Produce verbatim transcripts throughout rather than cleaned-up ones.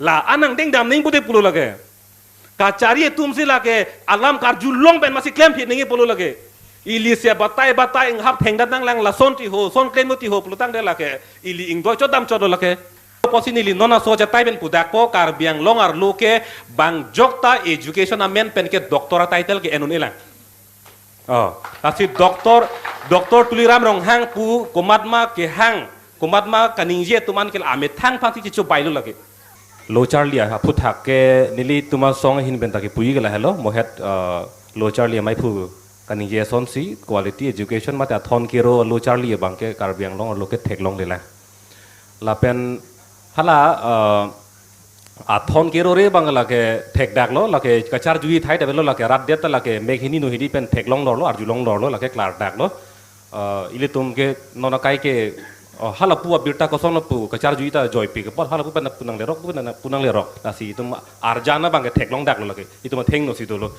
La-an angdeng dam nangji pute pulo lake. Kachari atum si lake alam karjulong pen masi klem phit nangji pulo lake. Ili si batai batai inghap thengdat nanglang, lason ti ho, son klem ti ho pulo tangte lake ili ingdoi chodam chodo lake. Apotsi neli non aso chetai pen pudakpo, Karbi Anglong arlo ke bang jokta education amen pen ke doctor title ke en un-e lang. Oh, lasi doctor, Doctor Tuliram Ronghang pu komatma kehang, komatma kaningje atum an ke amethang aphansi chicho bailo lake. Lo charli aphuthak ke nelitum asong ahin pen ta kipuji ke lahelo, mohet, uh, lo charli amei phu kaningje asonsi quality education mate athon kero lo charli abang ke Karbi Anglong arlo ke theklongle lang. Lapen hala, uh, athon kero re abang lake thekdaklo, lake kacharjuji thai ta avelo, lake rat det ta lake mek hini no hini pen theklong dorlo, arjulong dorlo, lake klardaklo. Uh, ilitum ke non akai ke, uh, hala pu abirta koson pu kacharjuji ta joipi ke pot, hala pu pen punang lerok, pu pen punang lerok. Lasi itum arjan abang ke theklongdaklo lake, itum atheng no si dolo.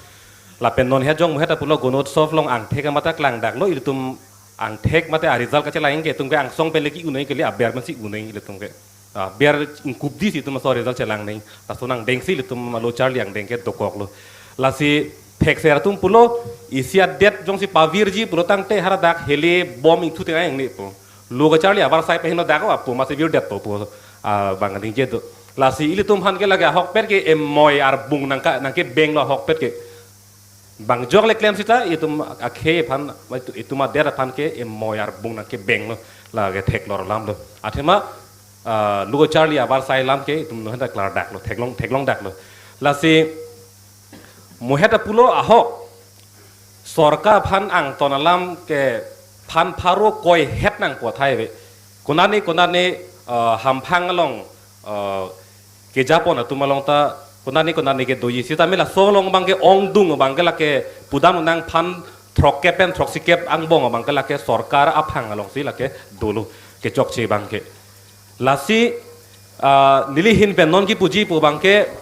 Lapen non het jong mohet apulo Gonotsav along angthek mate klangdaklo, ilitum angthek mate a result kachelang ke itum ke angsong pen le ki-un nangji kali, aber pensi un nangji ilitum ke. Ah, aber ingkupdi si itum aso result chelang nangji. Laso angdeng si ilitum lo charli angdeng ke dokoklo. Lasi thekser atum pulo, isi adet jongsi pavirji pulo tangte haladak hele bom ingthu tenga ingni pu. Lo kacharli avarsai peheno dak apu masi virdetpo pu, ah, bang ningje do. Lasi ilitum aphan ke lake ahokpet ke emoi arbung nangka, nangkebenglo ahokpet ke. Bang jok le klem sita, itum akhei aphan, itum adet aphan ke emoi arbung nangkebenglo, lake theklor alamlo. Athema, ah, lo kacharli avarsai alam ke itum non ta klardaklo, theklong, theklongdaklo. Lasi mohet apulo ahok, sorkar aphan angton alam ke phan pharo koi het nangpo thai ave. Konane konane, ah, hamphang along, ah, kejapon atum along ta konane konane ke doji, sitame laso along abang ke ongdung abang ke lake pudam nang phan throkkep pen throksikep angbong abang ke lake sorkar aphang alongsi lake dolo kechokche abang ke. Lasi, ah, neli ahin pen non kipuji pu abang ke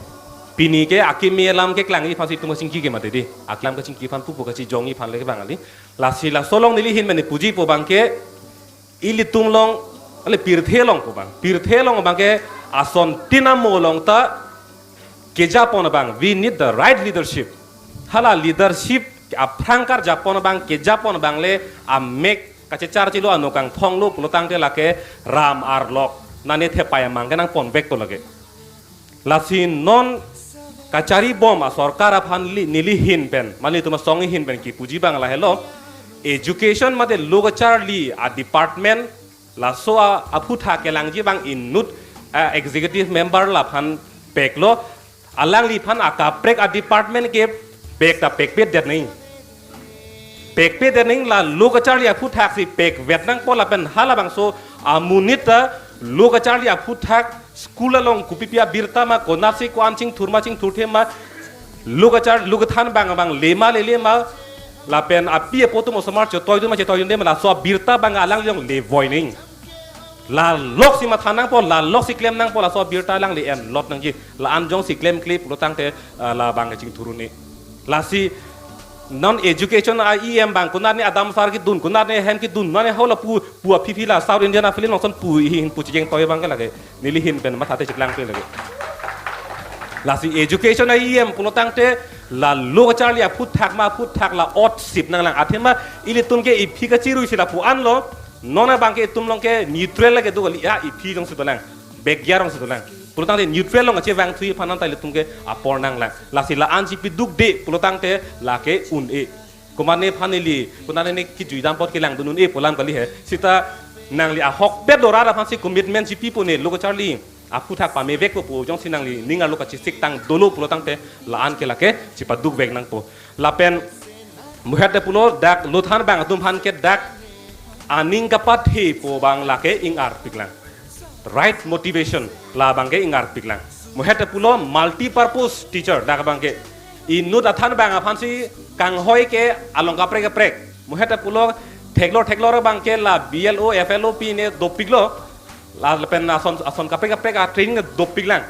pini ke akimi alam keklangji aphansi itum kachingki ke mati di. Aklam kachingki aphan pupu kachijongji aphan le ke bang kali. Lasi laso along neli ahin pen puji pu abang ke ilitum along, ale pirthe along pu abang. Pirthe along abang ke asontin amo along ta kejapon abang. We need the right leadership. Hala leadership aphrang karjapon abang, kejapon abang le amek kachecharchilo, ano kangthonglo pulo tangte lake ram arlok nane thepai amang ke nangponvekpo lake. Lasi non kacharibom asorkar aphan li, neli ahin pen, mane itum asong ahin pen kipuji abang lahelo, education mate lo kacharli a department, laso a, aphuthak kelangji abang inut, ah, executive member laphan peklo, alangliphan akaprek a department ke pek ta pekpedet nangji. Pekpedet nangji, la lo kacharli aphuthak si pekvet nangpo lapen halabangso amonit ta lo kacharli aphuthak school along kopipi abirta ma, konatsi ko-an chingthur ma chingthurthe ma, lo kachar lo kethan abang abang le ma lele ma, lapen api apo atum osomar chetoidun ma chetoidunde ma, laso abirta abang alangli along le voi nangji. La loksi matha nangpo, la loksi klem nangpo, laso abirta alangli enlot nangji. La-an jongsi klemkle pulo tangte, ah, labang kachingthur un-e. Lasi non education a E M abang konane adam asar kedun, konane hem kedun, nane hala pu, pu aphi aphi la South Indian a film along ason pu ahin pu chijeng toi abang ke lake. Neli ahin pen matha te chiklangpe lake. Lasi education a E M pulo tangte la lo kacharli aphuthak ma aphuthak la otsip nanglang. Athema ilitum ke iphi kachirui si lapu anlo, non abang ke itum along ke neutral lake do kali, ya iphi jongsi dolang, begya jongsi dolang. Pulo tangte neutral along kachevangthui aphan anta ilitum ke apor nanglang. Lasi la-an chipidukde pulo tangte lake un-e. Komane aphan ili, konane ne kijuidam apot kelangdun un-e pu alam kali he. Sita nangli ahokpet lo rat aphansi commitment chipipo ne lo kacharli aphuthak pamevekpo pu jongsi nangli ning arlo kachesik tang dolo pulo tangte la-an ke lake chipadukvek nangpo. Lapen mohet te pulo dak lo than abang atum aphan ke dak aning kapathe pu abang lake ing-arpiklang. Right motivation labang ke ing-arpiklang. Mohet te pulo multi purpose teacher dak abang ke. Inut athan abang aphansi kanghoi ke along kaprek kaprek. Mohet te pulo theklor theklor abang ke la B L O, F L O pine dopiklo. Lapen ason, ason kaprek kaprek a training dopiklang.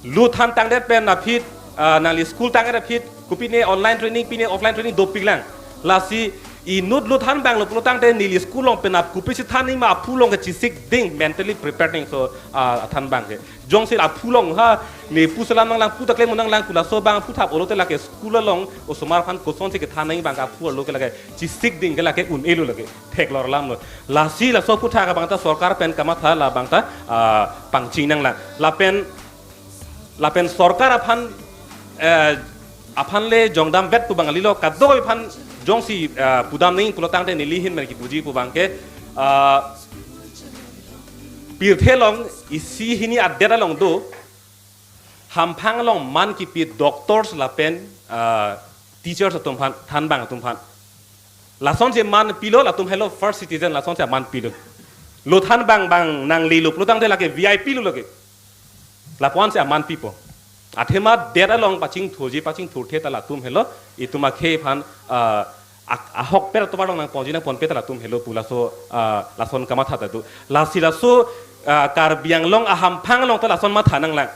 Lo than tangdet pen aphi, ah, nangli school tangdet aphi, kopine online training, pine offline training dopiklang. Lasi Inut lo thanbang lo pulo tangte neli school along penap kopisi than nangji ma aphu along ke chesik ding, mentally prepared nangji laso, ah, thanbang ke. Jongsi aphu along ha ne pu selam nanglang, pu ta klem nanglang pu laso abang aphuthak olo te lake school along osomar aphan kosonsi kethan nangji abang ke aphu arlo ke lake chesik ding ke lake un-elo lake theklong alam lo. Lasi laso aphuthak abang ta sorkar pen kamatha la abang ta, ah, pangching nanglang. Lapen, lapen sorkar aphan, eh, aphan le jongdam vet pu abang kalilo, kadokave aphan jongsi, eh, pudam nangji pulo tangte neli ahin pen kipuji pu abang ke, eh, pirthe along isi hini adet along do, hamphang along man kipi doctors lapen, eh, teachers atum aphan, thanbang atum aphan. Lasonsi aman pilo, latum helo first citizen, lasonsi aman pilo. Lo thanbang abang nanglelo pulo tangte lake V I P lo lake. Lapu-ansi aman pipo. Athema det along pachingthurji, pachingthurthe ta latum helo, itum akhei aphan, ah, ak-, ahokpet atovar along nangponji nangponpe ta latum helo pu laso, ah, lason kamatha ta do. Lasi laso, ah, Karbi Anglong ahamphang along ta lason matha nanglang.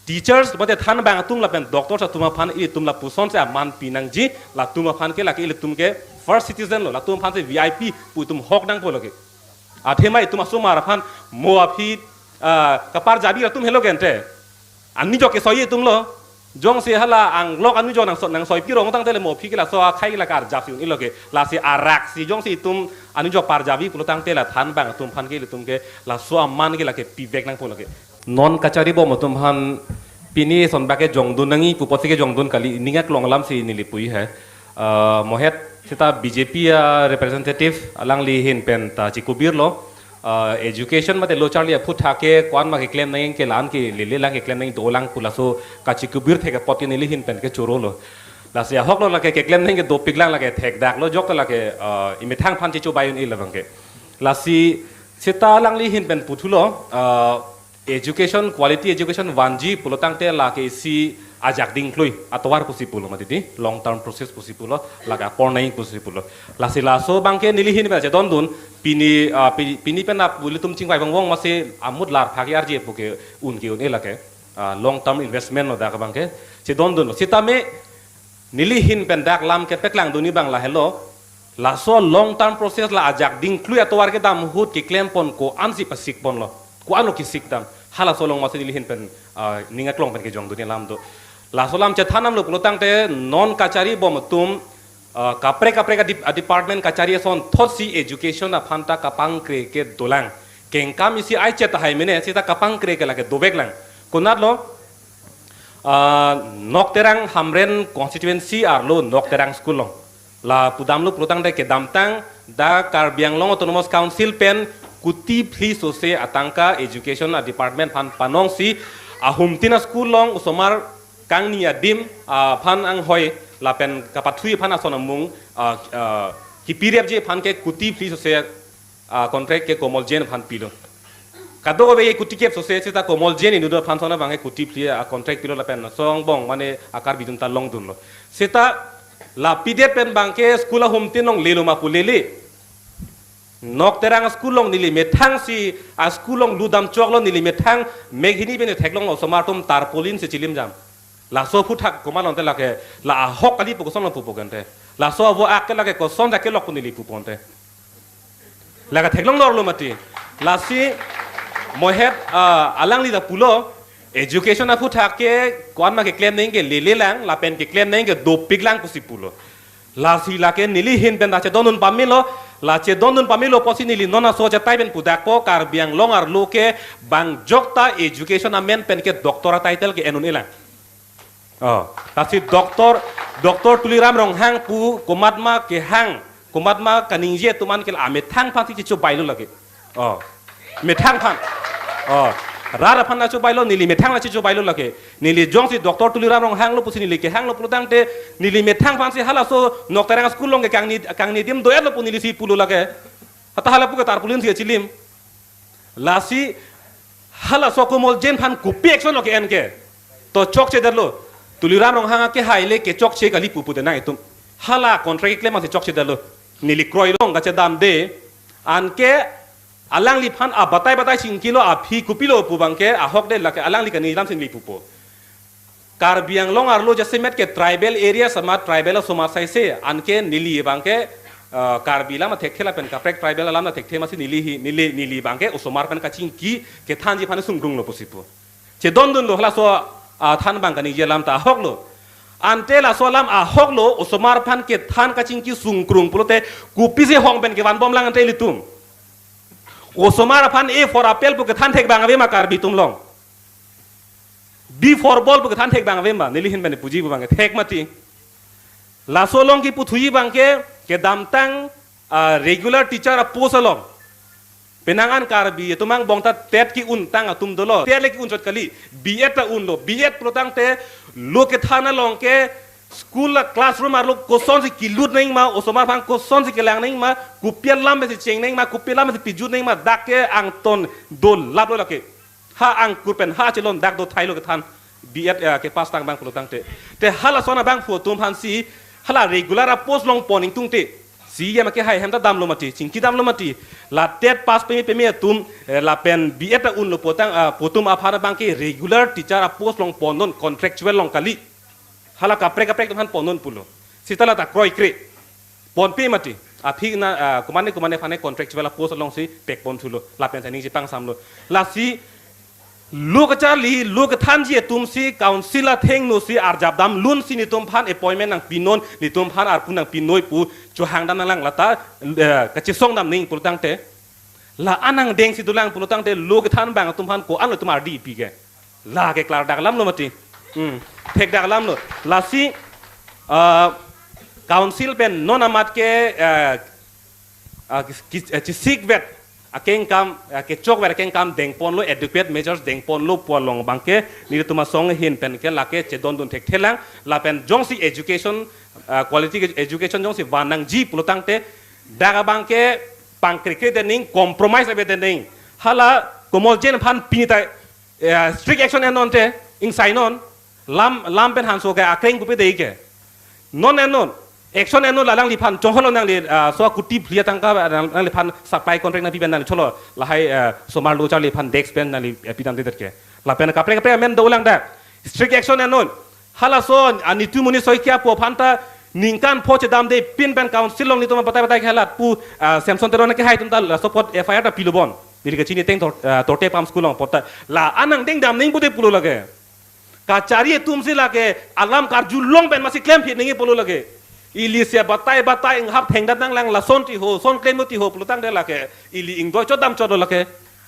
Teachers mate thanbang atum lapen doctors atum aphan ilitum lapusonsi aman pi nangji, latum aphan ke lake ilitum ke first citizen lo, latum aphansi V I P pu itum hok nangpo lake. Athema itum asomar aphan mo aphi, ah, kaparjabi latum helo ke ante. Anijok kesoi itum lo. Jongsi hala anglok anijok nangso-, nangsoipi rong tangte le mo aphi ke laso akhai ke la karjapsi un-elo ke. Lasi araksi jongsi itum anijok parjabi pulo tangte la thanbang atum aphan ke ilitum ke laso aman ke lake pivek nangpo lake. Non kachari bom atum aphan pini sonbak ke jongdun nangji pu apotsi kejongdun kali, ning aklong alamsi neli pu he. Ah, mohet seta B J P a representative alangli ahin pen ta chikubir lo. Ah, education mate lo charli aphuthak ke ko-an ma keklem nangji ke la-an ke lele lang keklem nangji dolang pu laso kachikubir thek apot ke neli ahin pen kechoro lo. Lasi ahok lo lake keklem nangji ke dopik lang lake thekdak lo jok ta lake, ah, emethang aphan chicho bayun e labang ke. Lasi seta alangli ahin pen puthulo, ah, education, quality education vanji pulo tangte lake isi ajak dingklui atovar pusi pulo mati di, long term process pusi pulo, lake apor nangji pusi pulo. Lasi laso abang ke neli ahin pen chedondun, pini, ah, pi-, pini pen ap ilitum chingvai vongvong masi amut lar phak arje pu ke un ke un-e lake, ah, long term investment lo dak abang ke chedondun lo. Sitame neli ahin pen dak lam kepaklangdunji abang lahelo. Laso long term process la ajak dingklui atovar kedam ahut keklem pon ko-ansi pasik ponlo. Ko-an lo kesik dam. Halaso along masi neli ahin pen, ah, ning aklong pen kejongdunji alam do. Laso alam chethan damlo pulo tangte non kachari bom atum, ah, kaprek kaprek a dep-, a department kachari asonthotsi education aphan ta kapangkre ke dolang. Kengkam isi ai chet tahai mene seta kapangkre ke lake dovek lang. Konat lo, ah, Nokterang Hamren constituency arlo Nokterang school along. La pudamlo pulo tangte kedamtang dak Karbi Anglong Autonomous Council pen kuti phli sose atangka education a department aphan panongsi ahumtin a school along osomar kangni adim, ah, aphan anghoi lapen kapathui aphan ason amung, ah, ah, kipirepji aphan ke kuti phli sose, ah, contract ke Komol Jain aphan pilo. Kadokave kuti kep sose seta Komol Jain inut aphan son abang ke kuti phli a contract pilo lapen song bong mane a Karbi atum ta longdunlo. Seta la pidet pen abang ke school ahumtin along lelo ma pu lele. Nokterang school along neli methangsi a school along ludam choklo, neli methang mek hini pen theklonglo osomar atum tarpaulin si chilim jam. Laso aphuthak komat lo ante lake la ahok kali pu koson lo pupo ke ante. Laso avo ak ke lake koson dak kelok pu neli pupo ante. Lake theklong lor lo mati. Lasi mohet, ah, alangli ta pulo, education aphuthak ke ko-an ma keklem nangji ke lele lang, lapen keklem nangji ke dopik lang pusi pulo. Lasi lake neli ahin pen ta chedondun pamelo, la chedondun pamelo pusi neli non aso chetai pen pudakpo, Karbi Anglong arlo ke bang jokta education amen pen ke doctor a title ke en un-e lang. Oh, lasi doctor, Doctor Tuliram Ronghang pu komat ma kehang, komat ma kaningje atum an ke la amethang aphansi chichobailo lake. Oh. Methang aphan. Oh. Rat aphan la chobailo, neli methang la chichobailo lake. Neli jongsi Doctor Tuliram Ronghang lo pusi neli kehanglo pulo tangte, neli methang aphansi halaso Nokterang school along ke kangni, kangni adim do-etlo pu nelisi pulo lake. Hata hala pu ke tarpaulin si chilim. Lasi halaso Komol Jain aphan kopi action lo ke-en ke. To chokchedetlo. Tuliram Ronghang akehai le kechokche kali pu pute nang itum. Hala contract keklem ansi chokchedetlo. Neli kroilong kachedamde. Anke alangliphan abatai batai chingkilo, aphi kopilo pu abang ke ahok de lake alangli kaningje alamsi neli pupo. Karbi Anglong arlo jasemet ke tribal area sama tribal osomar saise, anke neli abang ke uh, Karbi alam thekthe lapen kaprek tribal alam thekthe amatsi neli hi, neli, neli abangke osomar aphan kachingki kethanji aphan sungkrunglo pusi pu. Chedondunlo halaso, uh, than abang kaningje alam ta ahoklo. Ante laso alam ahoklo, osomar aphan kethan kachingki sungkrung pulote kopisi hong pen kevanbomlang ante ilitum. Osomar aphan A for apple pu kethan thek abang ave ma Karbi atum along. B for ball pu kethan thek abang ave ma, neli ahin pen puji pu abang thek mati. Laso along kiputhuji abangke kedamtang, ah, regular teacher a-post along. Penang an Karbi atum angbong ta TET ke-untang atum dolo. TET le ke-un chot kali. B.Ed ta unlo. B.Ed pulotangte lo kethan along ke school a classroom arlo kosonsi kelut nangji ma, osomar aphan kosonsi kelang nangji ma, kopi alam pensi cheng nangji ma, kopi alam pensi pijut nangji ma, dak ke angton dolaplo lake. Ha angkur pen ha chelon dak do thailo kethan B.Ed, eh, kepass tang abang pulotangte. Te halason abangphu atum aphansi hala regular a-post along pon ingtungte. Si ya make hai hem ta damlo mati, chingki damlo mati. La TET pass peme peme atum, eh, lapen B.Ed ta unlo putang, ah, pu atum aphan abangke regular teacher a-post along ponnon, contractual along kali. Hala kaprek kaprek atum aphan ponnon pulo. Seta la ta kroikre. Ponpe mati. Aphi na, ah, komatne komatne aphan contractual a-post alongsi pekpon thulo. Lapen sa ningje pangsamlo. Lasi lo kacharli, lo kethanji atumsi council athengno si arjap damlunsi netum aphan appointment nangpinon, netum aphan arpu nangpinoi pu chohang damnanglang lata, eh, kachesong damnang pulotangte. La-an angdengsi dolang pulotangte lo kethan abang atum aphan ko-an lo atum ardi pi ke. Lake klardak alamlo mati. Hmm. Thekdak alamlo. Lasi, ah, council pen non amat ke, ah, ah, ki, ki, eh, chesikvet akengkam, ah, kechokvet akengkam dengponlo, adequate measures dengponlo pu along abangke nelitum asong ahin pen ke lake chedondun thekthelang, lapen jongsi education, ah, quality education jongsi vannangji pulotangte dak abangke pangkrekre dening, compromise ave dening. Hala Komoljen aphan pini ta, eh, strict action ennon te, ingsainon, lam, lam pen hanso ke akreng pupe dei ke. Non ennon, action ennon, la alangliphan chongholo nangli, ah, so kuti phli atangka, ah, nang, nangliphan supply contract nangpi pen nangli cholo, lahai, ah, osomar lo kacharliphan desk bench nangli, eh, pidamde det ke. Lapen kaprek kaprek amen dolang dak. Strict action ennon. Halaso, ah, Nitumoni Saikia pu aphan ta ningkan pho chedamde pin pen council along netum batai batai kehalat pu, ah, Samson Teron kehai atum ta laso apot F I R ta pilo bon. Neli kachini ateng Tor-, ah, Torte Pam School along apot ta. La-an angdeng damnang pute pulo lake. Kachari atumsi lake alam karjulong pen amatsi klemphit nangji pulo lake. Ilisi batai batai inghap thengdat nanglang, lason ti ho, son klemlo ti ho pulotangte lake ili ingdoi chot dam chotlo lake.